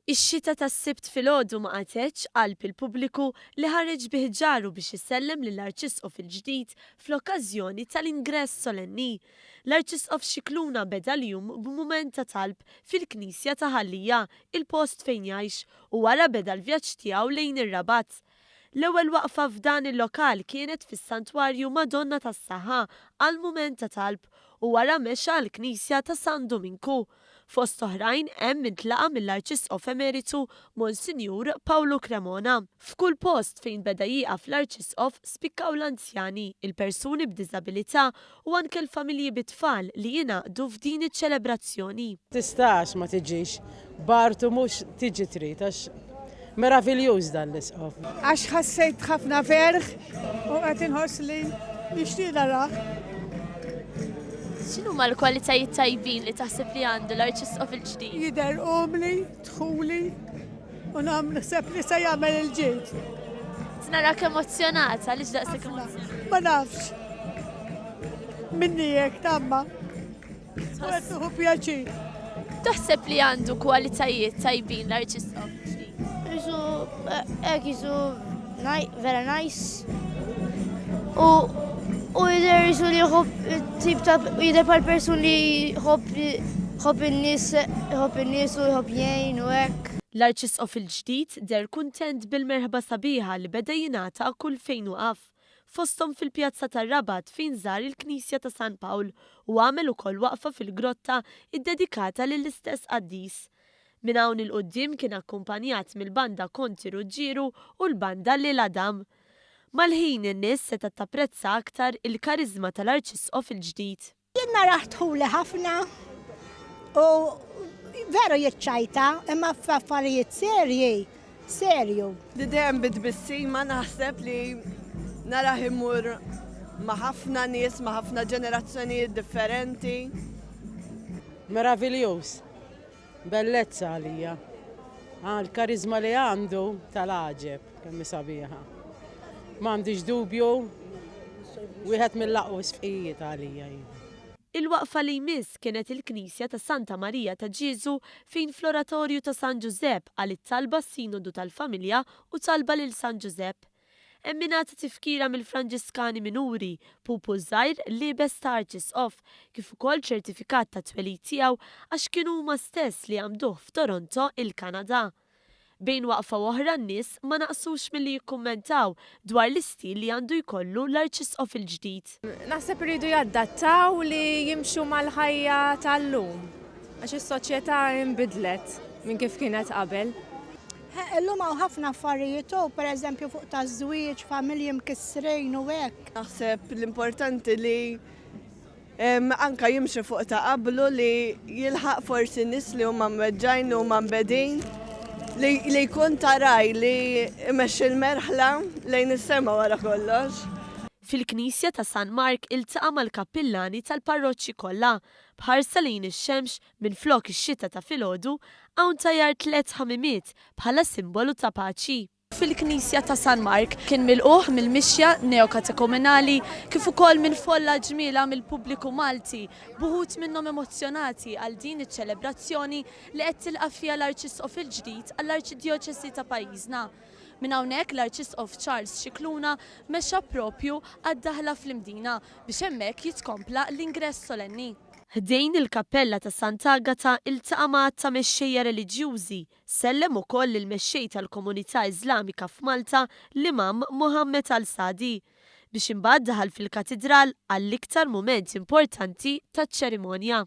Ix-xita tas-Sibt filgħodu ma qatgħetx qalb il-pubbliku li ħareġ bi ħġaru biex isellem lill-Arċisqof il-ġdid fl-okkażjoni tal-ingress solenni. L-Arċisqof Scicluna beda l-jum b'mument ta' talb fil-Knisja ta' Ħal Lija, il-post fejn jgħix, u wara beda l-vjaġġ tiegħu lejn ir-Rabat. L-ewwel waqfa f'dan il-lokal kienet fis-Santwarju Madonna tas-Saħħa għal mument ta' talb u wara mexa għall-Knisja ta' San Duminku. Fost oħrajn hemm intlaqa' mill-Arċisqof Emeritu Monsinjur Pawlu Cremona. F'kull post fejn beda jieqaf l-Arċisqof spikkaw l-anzjani, il-persuni b'diżabilità u anke l-familji bit-tfal li jingħaqdu f'din iċ-ċelebrazzjoni. Tistax ma tiġix Bart u mhux tiġi trid għax meraviljuż dan l-isqof. Għax ħassejt ħafna ferħ u qed inħoss li nixtieq narah. X'inhuma l-kwalitajiet tajbin li taħseb li għandu l-Arċisqof il-ġdid? Jidher umli, dħuli u naħseb li se jagħmel il-ġid. Narak emozzjonata, għaliex daqshekk emozzjonata? Ma nafx. Minni hekk tamma. Qed nieħu pjaċir. Taħseb li għandu kwalitajiet tajbin l-Arċisqof? Jisu, hekk jisu vera nice. U u jidher jisu li jħobb tip ta' jidher bħal persun li jħobb jħobb in-nies jħobb in-nies u jħobb jgħin u hekk. L-Arċisqof il-ġdid deher kuntent bil-merħba sabiħa li beda jingħata kull fejn waqaf. fosthom fil-pjazza tar-Rabat fejn żar il-Knisja ta' San Pawl u għamel ukoll waqfa fil-grotta ddedikata lill-istess qaddis. Minn hawn 'il quddiem kien akkumpanjat mill-Banda Konti Ruġġieru u l-Banda Lil Adam. Mal-ħin in-nies setgħet tapprezza aktar il-kariżma tal-Arċisqof il-ġdid. Jien narah dħuli ħafna u veru jiċċajta imma f'affarijiet serji, serju. Li dejjem bi tbissima naħseb li narah imur ma' ħafna nies, ma' ħafna ġenerazzjonijiet differenti. Meraviljuż. Bellezza għalija. L-kariżma li għandu tal-għaġeb kemm hi sabiħa. M'għandix dubju wieħed mill-aqwa isfqijiet għalija jien. Il-waqfa li jmiss kienet il-Knisja ta' Santa Marija ta' Ġieżu fejn fl-Oratorju ta' San Ġużepp qal it-talba s-Sinodu tal-Familja u talba lil San Ġużepp. Hemm ingħata tifkira mill-Franġiskani Minuri, pupu żgħir liebes ta' Arċisqof, kif ukoll ċertifikat tat-twelid tiegħu għax kienu huma stess li għammduh f'Toronto, il-Kanada. Bejn waqfa u oħra n-nies ma naqsux milli jikkummentaw dwar l-istil li għandu jkollu l-Arċisqof il-ġdid. Naħseb iridu jadattaw li jimxu mal-ħajja tal-lum għax is-soċjetà inbidlet minn kif kienet qabel. Illum hawn ħafna affarijiet u pereżempju fuq taż-żwieġ, familji mkissrin u hekk. Naħseb l-importanti li anka jimxi fuq ta' qablu li jilħaq forsi nies li huma mweġġgħin li huma mbegħdin li jkun ta' ragħaj li jmexxi l-merħla lejn is-sema wara kollox. Fil-Knisja ta' San Mark iltaqa' mal-kappillani tal-parroċċi kollha, b'ħarsa lejn ix-xemx Minflok ix-xita ta' filgħodu, hawn tajjar tlett ħamimiet bħala simbolu ta' paċi. Fil-Knisja ta' San Mark kien milqugħ mill-mixja neokatekumenali kif ukoll minn folla ġmielha mill-pubbliku Malti, b'uħud minnhom emozzjonati għal din iċ-ċelebrazzjoni li qed tilqa' fiha l-Arċisqof il-ġdid għall-Arċidjoċesi ta' pajjiżna. Minn hawnhekk l-Arċisqof Charles Scicluna mexa proprju għad-daħla fl-Imdina biex hemmhekk jitkompla l-ingress solenni. Ħdejn il-kappella ta' Sant'Agata iltaqa' ma' għadd ta' mexxejja reliġjużi, sellem ukoll lill-mexxej tal-komunità Iżlamika f'Malta, l-Imam Mohammed Al-Sadi, biex imbagħad daħal fil-katidral għall-iktar mument importanti taċ-ċerimonja.